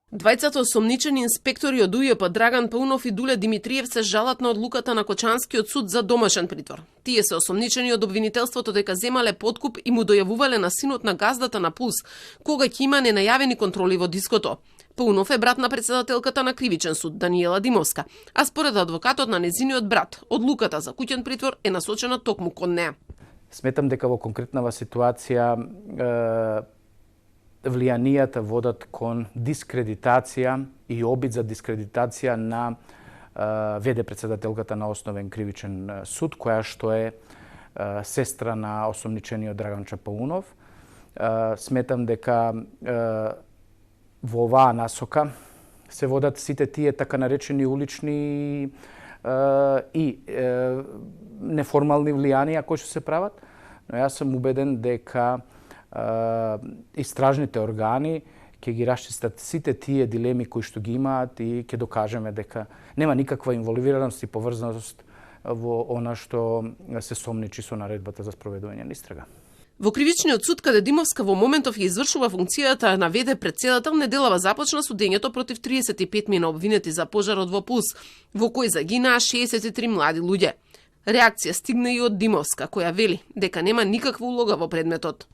Двајцата осомничени инспектори од УЈП Драган Паунов и Дуле Димитриев се жалат на одлуката на Кочанскиот суд за домашен притвор. Тие се осомничени од обвинителството дека земале подкуп и му дојавувале на синот на газдата на Пулс, кога ќе има ненајавени контроли во диското. Паунов е брат на председателката на Кривичен суд Даниела Димовска, а според адвокатот на незиниот брат, одлуката за куќен притвор е насочена токму кон неа. Сметам дека во конкретнава ситуација влијанијата водат кон дискредитација и обид за дискредитација на ВД председателката на Основен кривичен суд, која што е сестра на осомничениот Драган Паунов. Сметам дека во оваа насока се водат сите тие така наречени улични и неформални влијанија кои што се прават, но јас сум убеден дека истражните органи ќе ги расчистат сите тие дилеми кои што ги имаат и ќе докажеме дека нема никаква инволвираност и поврзаност во она што се сомничи со наредбата за спроведување на истрага. Во Кривичниот суд, каде Димовска во моментов ја извршува функцијата на ВД председател, неделава започна судењето против 35 мина обвинети за пожарот во Пулс, во кој загинаа 63 млади луѓе. Реакција стигна и од Димовска, која вели дека нема никаква улога во предметот.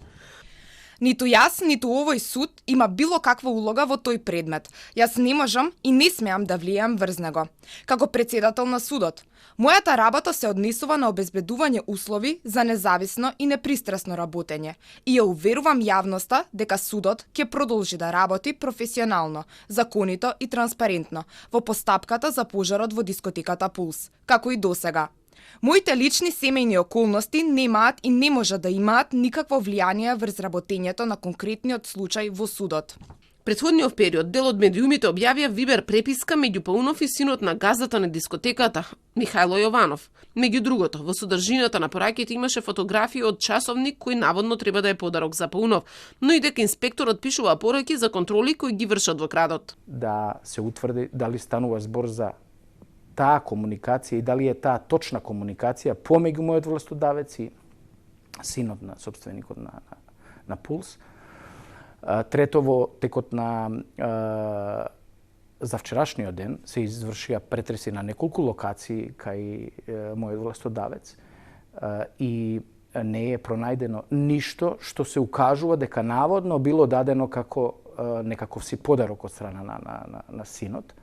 Ниту јас, ниту овој суд има било каква улога во тој предмет. Јас не можам и не смеам да влијам врз него. Како председател на судот, мојата работа се однесува на обезбедување услови за независно и непристрасно работење и ја уверувам јавноста дека судот ќе продолжи да работи професионално, законито и транспарентно во постапката за пожарот во дискотеката Пулс, како и досега. Моите лични семејни околности немаат и не можат да имаат никакво влијание врз работењето на конкретниот случај во судот. Претходниот период дел од медиумите објавија вибер преписка меѓу Паунов и синот на газдата на дискотеката Михајло Јованов. Меѓу другото, во содржината на пораќите имаше фотографии од часовник кој наводно треба да е подарок за Паунов, но и дека инспекторот пишува пораки за контроли кои ги вршат во градот. Да се утврди дали станува збор за таа комуникација и дали е таа точна комуникација помеѓу мојот властодавец и синот на собственикот на Пулс. Трето, во текот на за вчерашниот ден се извршија претреси на неколку локации кај мојот властодавец и не е пронајдено ништо што се укажува дека наводно било дадено како некаков си подарок од страна на синот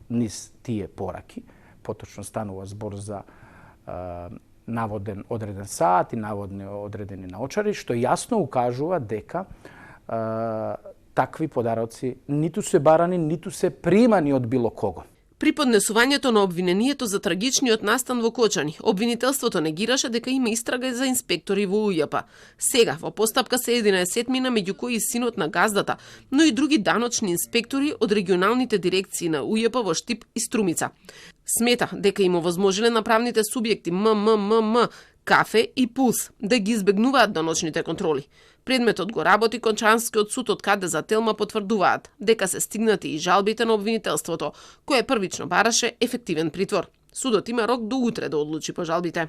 низ тие пораки. Поточно станува збор за наводен одреден саат и наводни одредени наочари, што јасно укажува дека такви подароци ниту се барани, ниту се примани од било кого. При поднесувањето на обвинението за трагичниот настан во Кочани, обвинителството негираше дека има истрага за инспектори во УЈП. Сега, во постапка се 11 мина, меѓу кои и синот на газдата, но и други даночни инспектори од регионалните дирекции на УЈП во Штип и Струмица. Смета дека им овозможиле на правните субјекти МММ, Кафе и Пулс да ги избегнуваат даночните контроли. Предметот го работи Кочанскиот суд, од каде за Телма потврдуваат дека се стигнати и жалбите на обвинителството, кое првично бараше ефективен притвор. Судот има рок до утре да одлучи по жалбите.